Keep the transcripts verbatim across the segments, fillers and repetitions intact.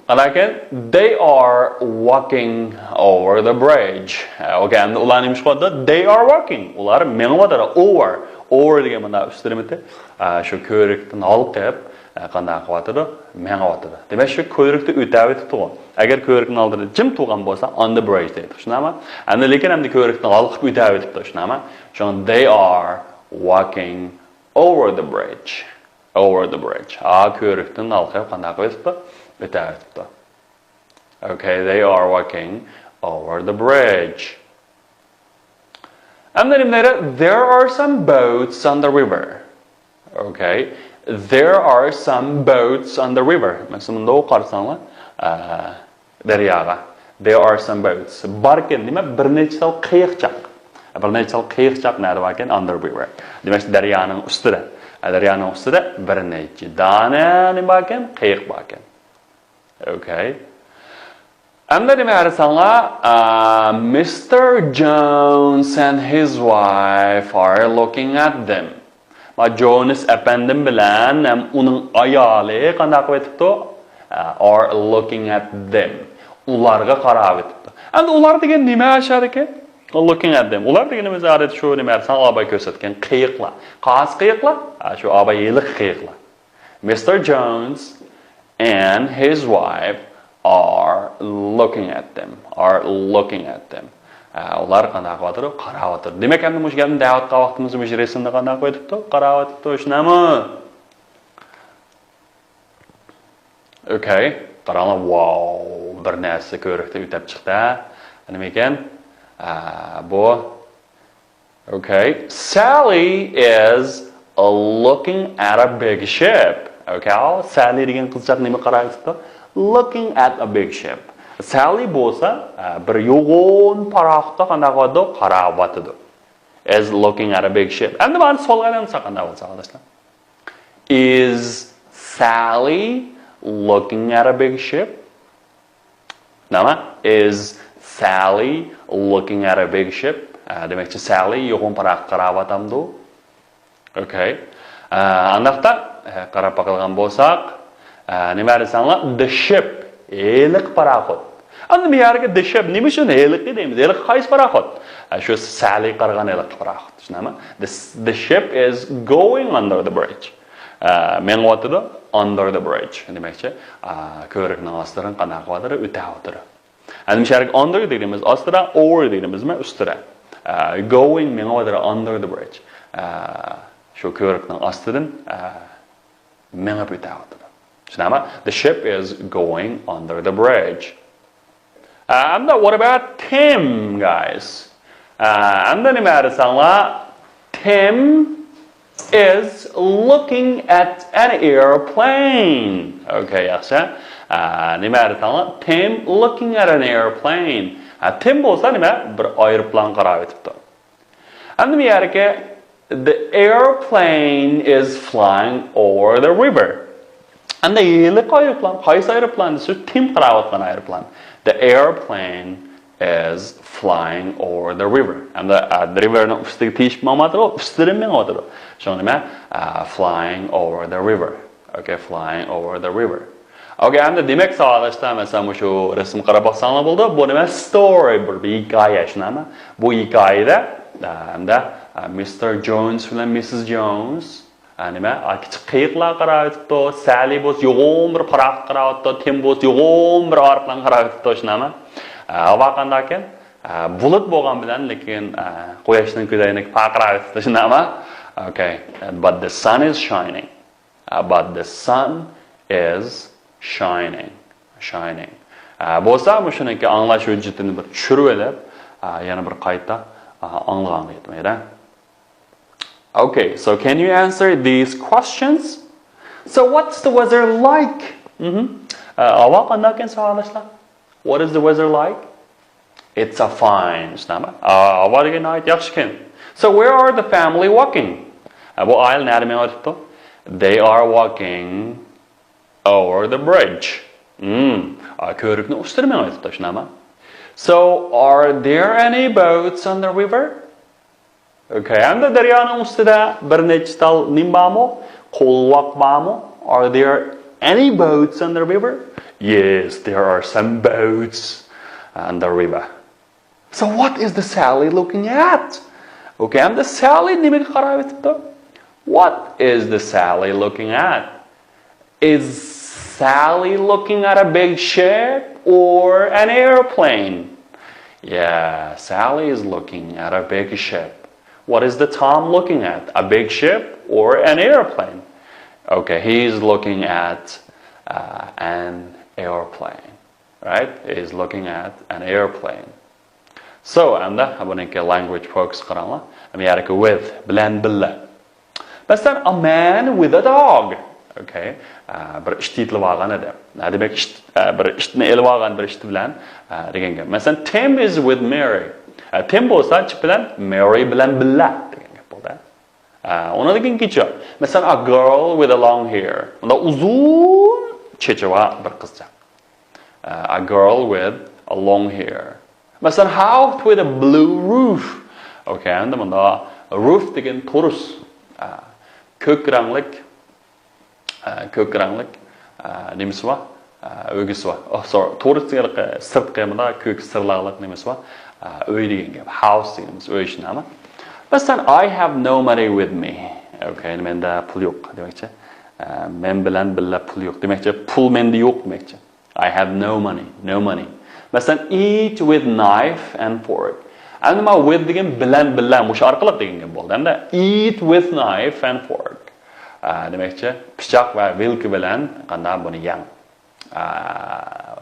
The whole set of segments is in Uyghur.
قانداقكەن؟ They are walking over the bridge. ئوكەي، ئەمدى ئۇلار نېمە ئىش قىلىۋاتىدۇ؟ They are walking. ئۇلار مېڭىۋاتىدۇ. Over. Over دېگەن مانا ئۈستىدىمىتى؟ شۇ كۆۋرۈكتىن ھالقىپ، قانداق قىلىۋاتىدۇ؟ مېڭىۋاتىدۇ. دېمەك، شۇ كۆۋرۈكتە ئۆتەۋېتىپتىغۇ. ئەگەر كۆۋرۈكنىڭ ئالدىدا جىم تۇرغان بولسا، on the bridge دەيدۇ. شۇنداقمۇ؟ ئەمدى لېكىن ئەمدى كۆۋرۈكتىن ھالقىپ ئۆتەۋېتىپتۇ. شۇنداقمۇ؟ شۇڭا they are walking over the bridge. Over the bridge. ھا، كۆۋرۈكتىن ھالقىپ قانداق قىلىۋېتىپتۇ؟ ئۆتەۋېتىپتۇ. Okay, they are walking over the bridge. ئەمدى نېمە دەيدۇ؟ There are some boats on the river. Okay. There are some boats on the river. مەسىلەن، مۇنداق قارىساڭلار، ئە، دەرياغا. There are some boats. باركەن، نېمە؟ بىر نەچچە تال قېيىقچاق. بىر نەچچە تال قېيىقچاق نەدە باركەن؟ On the river. دېمەك، دەريانىڭ ئۈستىدە. دەريانىڭ ئۈستىدە بىر نەچچە دانە نېمە باركەن؟ قېيىق باركەن. Okay. ئەمدى نېمە قارىساڭلار، ئە، Mister Jones and his wife are looking at them. ما جونس ئەپەندىم بىلەن ھەم ئۇنىڭ ئايالى قانداق قىلىۋېتىپتۇ؟ ئە، are looking at them. ئۇلارغا قاراۋېتىپتۇ. ئەمدى ئۇلار دېگەن نېمە ئاشۇ يەردىكى؟ Looking at them. ئۇلار دېگىنىمىز ئادەتتە شۇ نېمە قارىساڭ ئاباي كۆرسەتكەن قېيىقلار. قايسى قېيىقلار؟ ئە، شۇ ئاباي ھېلىقى قېيىقلار. Mister Jones and his wife are looking at them. Are looking at them. ئە، ئۇلار قانداق قىلىۋاتىدۇ؟ قاراۋاتىدۇ. دېمەك، ئەمدى مۇشۇ گەپنى دەۋاتقان ۋاقتىمىزدا مۇشۇ رەسىمنى قانداق قىلىۋېتىپتۇ؟ قاراۋاتىپتۇ، شۇنداقمۇ؟ Okay. قاراڭلار، ۋاو، بىر نەرسە كۆۋرۈكتە ئۆتەپ چىقتى. نېمە ئىكەن؟ ئە، بۇ Okay. Sally is looking at a big ship. Okay. سالى دېگەن قىزچاق نېمە قاراۋېتىپتۇ؟ Looking at a big ship. سالى بولسا، ئە، بىر يوغان پاراخوتقا قانداق قىلىۋاتىدۇ؟ قاراۋاتىدۇ. Is looking at a big ship. ئەمدى مانا سوئالغا ئايلانسا قانداق بولسا، قارداشلار؟ Is Sally looking at a big ship? نېمە؟ Is Sally looking at a big ship? ئە، دېمەكچى، سالى يوغان پاراخوتقا قاراۋاتامدۇ؟ Okay. ئە، ئانداقتا، ئە، قاراپ باقىدىغان بولساق، ئە، نېمە دېسەڭلار؟ The ship. ھېلىقى پاراخوت. ئەمدى بۇ يەرگە the ship نېمە ئۈچۈن ھېلىقى دەيمىز؟ ھېلىقى قايسى پاراخوت؟ ئە، شۇ سالى قارىغان ھېلىقى پاراخوت. شۇنداقمۇ؟ The, the ship is going under the bridge. ئە، مېڭىۋاتىدۇ، under the bridge. دېمەكچى، ئە، كۆۋرۈكنىڭ ئاستىدىن قانداق قىلىۋاتىدۇ؟ ئۆتەۋاتىدۇ. ئەمدى مۇشۇ يەرگە under دېگىنىمىز ئاستىدا، over دېگىنىمىزمۇ ئۈستىدە. ئە، going مېڭىۋاتىدۇ under the bridge. ئە، شۇ كۆۋرۈكنىڭ ئاستىدىن، ئە، مېڭىپ ئۆتەۋاتىدۇ. شۇنداقمۇ؟ The ship is going under the bridge. ئە، ئەمدى what about Tim, guys? ئە، ئەمدى نېمە دېسەڭلار؟ Tim is looking at an airplane. Okay, ياخشى. ئە، نېمە دېسەڭلار؟ Tim looking at an airplane. ئە، تىم بولسا نېمە؟ بىر ئايروپىلانغا قاراۋېتىپتۇ. ئەمدى بۇ يەرگە the airplane is flying over the river. ئەمدى ھېلىقى ئايروپىلان، قايسى ئايروپىلان دېسە، تىم قاراۋاتقان ئايروپىلان. The airplane is flying over the river. ئەمدى، ئە، river نىڭ ئۈستىگە تېشىپ ماڭمايدۇ، ئۈستىدىن مېڭىۋاتىدۇ. شۇڭا نېمە؟ ئە، flying over the river. Okay, flying over the river. Okay, ئەمدى دېمەك ساۋاقداشلار، مەسىلەن، مۇشۇ رەسىمگە قاراپ باقساڭلار بولىدۇ. بۇ نېمە؟ Story، بىر، بىر ھېكايە، شۇنداقمۇ؟ بۇ ھېكايىدە، ئە، ئەمدى، ئە، مىستېر جونس بىلەن مىسسىس جونس، ئە، نېمە؟ ئە، كىچىك قېيىقلار قاراۋېتىپتۇ. سالى بولسا يوغان بىر پاراخوت قاراۋاتىدۇ. تىم بولسا يوغان بىر ئايروپىلان قاراۋېتىپتۇ، شۇنداقمۇ؟ ئە، ھاۋا قانداقكەن؟ ئە، بۇلۇت بولغان بىلەن، لېكىن، ئە، قۇياشنىڭ كۆزەينىكى پارقىراۋېتىپتۇ، شۇنداقمۇ؟ Okay, but the sun is shining. ئە، but the sun is shining. Shining. ئە، بولسا مۇشۇنىڭكى ئاڭلاش ھۆججىتىنى بىر چۈشۈرۈۋېلىپ، ئە، يەنە بىر قايتا، ئە، ئاڭلىغانغا يەتمەيدۇ. Okay, so can you answer these questions? So what's the weather like? مهم. ئە، ھاۋا قانداقكەن ساۋاقداشلار؟ What is the weather like? It's a fine. شۇنداقمۇ؟ ئە، ھاۋا دېگەن ناھايىتى ياخشىكەن. So where are the family walking? ئە، بۇ ئائىلە نەدە مېڭىۋاتىدۇ؟ They are walking over the bridge. مم. ئە، كۆۋرۈكنىڭ ئۈستىدە مېڭىۋاتىدۇ، شۇنداقمۇ؟ So are there any boats on the river? Okay, ئەمدى دەريانىڭ ئۈستىدە بىر نەچچە تال نېمە بارمۇ؟ قولۋاق بارمۇ؟ Are there any boats on the river? Yes, there are some boats on the river. So what is the Sally looking at? Okay, and the Sally نېمىگە قاراۋېتىپتۇ? What is the Sally looking at? Is Sally looking at a big ship or an airplane? Yeah, Sally is looking at a big ship. What is the Tom looking at? A big ship or an airplane? Okay, he's looking at uh, an airplane. Right? He's looking at an airplane. So, ئەمدى بۇنىڭكى language focus قاراڭلار. ئەمدى يەرىكى with، بىلەن بىللە. مەسىلەن، a man with a dog. Okay. ئە، بىر ئىت يېتىلىپ ئالغان ئىدى. نە دېمەك، ئىت، ئە، بىر ئىتنى ئېلىپ ئالغان بىر ئىت بىلەن، ئە، دېگەن گەپ. مەسىلەن، Tim is with Mary. ئە، تىم بولسا چىپ بىلەن، مېرى بىلەن بىللە دېگەن گەپ بولدى. ئە، ئۇنىڭدىن كېيىنكىچە. مەسىلەن، a girl with a long hair. بۇندا ئۇزۇن چېچى بار بىر قىزچاق. ئە، a girl with a long hair. مەسىلەن، house with a blue roof. Okay، ئەمدى مۇندا roof دېگەن تورۇس. ئە، كۆك رەڭلىك، ئە، كۆك رەڭلىك، ئە، نېمىسى بار؟ ئە، ئۆگزىسى بار. Oh, sorry، تورۇس دېگەن سىرتقى مۇندا كۆك سىرلاقلىق نېمىسى بار؟ ئە، ئۆي دېگەن گەپ. House دېگىنىمىز ئۆي شۇنداقمۇ؟ مەسىلەن، I have no money with me. Okay، مەندە پۇل يوق دېمەكچى. ئە، مەن بىلەن بىللە پۇل يوق دېمەكچى. پۇل مەندە يوق دېمەكچى. I have no money, no money. مەسىلەن، eat with knife and fork. ئەمدى مانا with دېگەن بىلەن بىللە، مۇشۇ ئارقىلىق دېگەن گەپ بولدى. ئەمدى eat with knife and fork. ئە، دېمەكچى، پىچاق ۋە ۋىلكا بىلەن قانداق بۇنى يەڭ. ئە،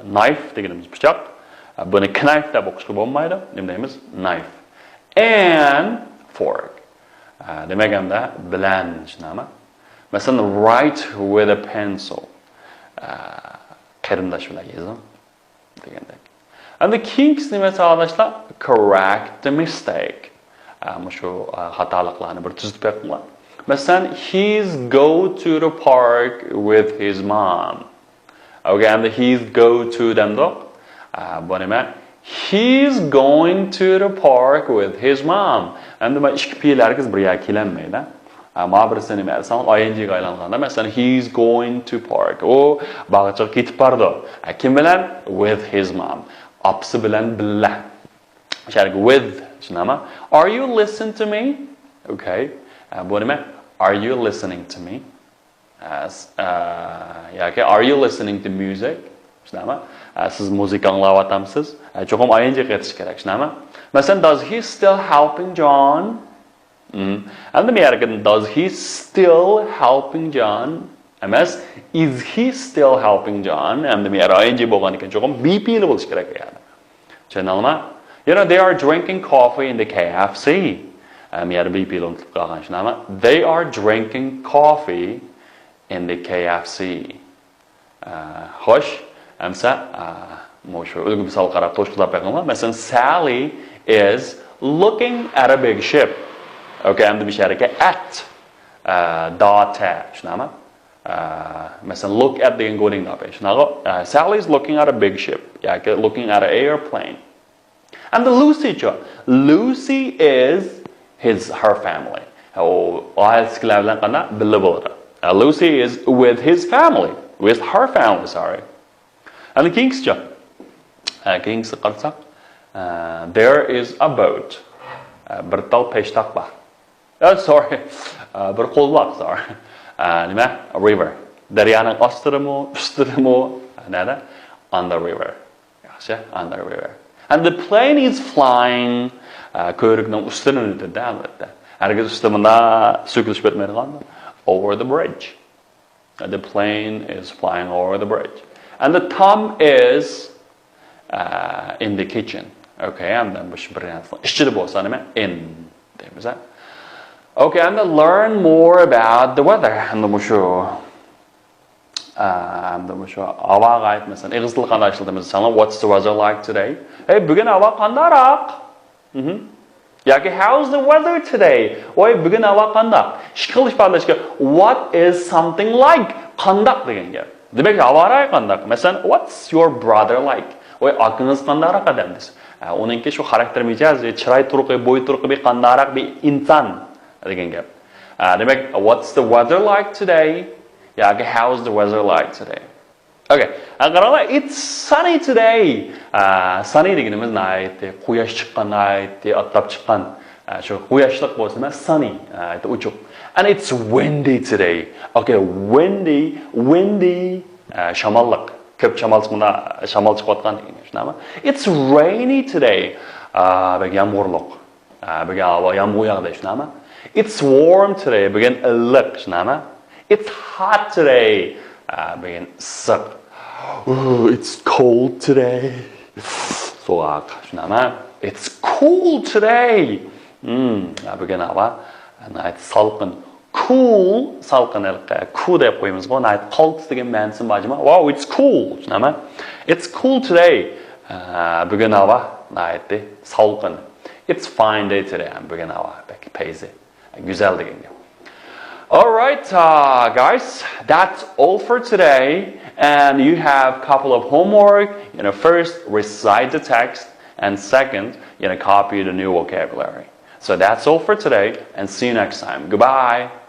knife دېگىنىمىز پىچاق. ئە، بۇنى knife دەپ ئوقۇشقا بولمايدۇ. نېمە دەيمىز؟ Knife. And fork. ئە، دېمەك، ئەمدى بىلەن، شۇنداقمۇ؟ مەسىلەن، write with a pencil. ئە، قېرىنداش بىلەن يېزىڭ دېگەندەك. ئەمدى كېيىنكىسى نېمە ساۋاقداشلار؟ Correct the mistake. ئە، مۇشۇ، ئە، خاتالىقلارنى بىر تۈزىتىپ بېقىڭلار. مەسىلەن، he's go to the park with his mom. Okay، ئەمدى he's go to دەمدۇق. ئە، بۇ نېمە؟ He's going to the park with his mom. ئەمدى مانا ئىككى پېئىل ھەرگىز بىر يەرگە كېلەلمەيدۇ. ئە، مانا بىرسى نېمە دېسەڭ، ئاي ئېن جىغا ئايلانغاندا، مەسىلەن، he's going to park. ئۇ باغچىغا كېتىپ بارىدۇ. ئە، كىم بىلەن؟ With his mom. ئاپىسى بىلەن بىللە. شۇ يەرگە with، شۇنداقمۇ؟ Are you listen to me? Okay. ئە، بۇ نېمە؟ Are you listening to me? ئە، س-، ئە، ياكى are you listening to music؟ شۇنداقمۇ؟ ئە، سىز مۇزىكا ئاڭلاۋاتامسىز؟ ئە، چوقۇم ئاي ئېن جى قېتىش كېرەك، شۇنداقمۇ؟ مەسىلەن، does he still helping John? مم. ئەمدى بۇ يەرگە does he still helping John ئەمەس، is he still helping John؟ ئەمدى بۇ يەر ئاي ئېن جى بولغاندىكىن چوقۇم بى پېئىلى بولۇشى كېرەك بۇ يەردە. چۈشەندىڭلارمۇ؟ You know, they are drinking coffee in the K F C. ئەم، يەنە بى پېئىلى ئۇنتۇلۇپ قالغان، شۇنداقمۇ؟ They are drinking coffee in the K F C. ئە، خوش، ئەمسە، ئە، مۇشۇ ئۈلگە مىسالغا قاراپ توشقۇزلاپ بېقىڭلار. مەسىلەن، Sally is looking at a big ship. Okay، ئەمدى مۇشۇ يەردىكى at، ئە، داتە، شۇنداقمۇ؟ ئە، مەسىلەن، look at دېگەن گودىڭ داپى. شۇنداقغۇ؟ ئە، Sally is looking at a big ship ياكى looking at an airplane. ئەمدى لۇسىچۇ؟ Lucy is his, her family. ئۇ ئائىلىسىدىكىلەر بىلەن قانداق؟ بىللە بولىدۇ. ئە، Lucy is with his family. With her family, sorry. ئەمدى كېيىنكىسىچۇ؟ ئە، كېيىنكىسىگە قارىساق، ئە، there is a boat. ئە، بىر تال پېشتاق بار. ئە، sorry. ئە، بىر قولۋاق، sorry. ئە، نېمە؟ River. دەريانىڭ ئاستىدىمۇ، ئۈستىدىمۇ؟ نەدە؟ On the river. ياخشى، on the river. And the plane is flying. ئە، كۆۋرۈكنىڭ ئۈستىدىن ئۆتىدۇ، ئەلۋەتتە. ھەرگىز ئۈستىدە مۇنداق سۆكۈلۈشۈپ ئۆتمەيدىغان. Over the bridge. The plane is flying over the bridge. And the Tom is, uh, in the kitchen. Okay، ئەمدى مۇشۇ بىر نەرسىنىڭ ئىچىدە بولسا نېمە؟ In دەيمىز، ھە؟ Okay، and learn more about the weather. ئەمدى مۇشۇ، ئە، ئەمدى مۇشۇ ھاۋاغا ئائىت، مەسىلەن، ئىنگلىز تىلى قانداق ئىشلىتىمىز دېسەڭلار، What's the weather like today? ھەي، بۈگۈن ھاۋا قانداقراق؟ مهم. ياكى How's the weather today? ۋاي، بۈگۈن ھاۋا قانداق؟ ئىككى خىل ئىپادىلەشكە، What is something like? قانداق دېگەن گەپ. دېمەك، ھاۋا رايى قانداق؟ مەسىلەن، What's your brother like? ۋاي، ئاكىڭىز قانداقراق ئادەم دېسە. ئە، ئۇنىڭكى شۇ خاراكتېر مىجەزى، چىراي تۇرقى، بوي تۇرقى بىر قانداقراق بىر ئىنسان دېگەن گەپ. ئە، دېمەك، What's the weather like today? ياكى How's the weather like today? Okay. ھە، قاراڭلار، it's sunny today. ئە، sunny دېگىنىمىز ناھايىتى قۇياش چىققان، ناھايىتى ئاپتاپ چىققان. ئە، شۇ قۇياشلىق بولسا، sunny، ناھايىتى ئوچۇق. And it's windy today. Okay, windy, windy. ئە، شاماللىق. كۆپ شامال چىقمىدا، شامال چىقىۋاتقان دېگەن گەپ، شۇنداقمۇ؟ It's rainy today. ئە، بەك يامغۇرلۇق. ئە، بۈگۈن ھاۋا يامغۇر ياغدى، شۇنداقمۇ؟ It's warm today. بۈگۈن ئىللىق، شۇنداقمۇ؟ It's hot today. ئە، بۈگۈن ئىسسىق. Ooh, it's cold today. سوغۇق، شۇنداقمۇ؟ It's cool today. Hmm، ئە، بۈگۈن ھاۋا ناھايىتى سالقىن. Cool، سالقىن ھېلىقى. Cool دەپ قويىمىزغۇ، ناھايىتى قالتىس دېگەن مەنىسىمۇ بار جۇمۇ. Wow, it's cool، شۇنداقمۇ؟ It's cool today. ئە، بۈگۈن ھاۋا ناھايىتى سالقىن. It's fine day today. بۈگۈن ھاۋا بەك پەيزى، گۈزەل دېگەن گەپ. All right, uh, guys, that's all for today. And you have a couple of homework. You know, first, recite the text. And second, you know, copy the new vocabulary. So that's all for today. And see you next time. Goodbye.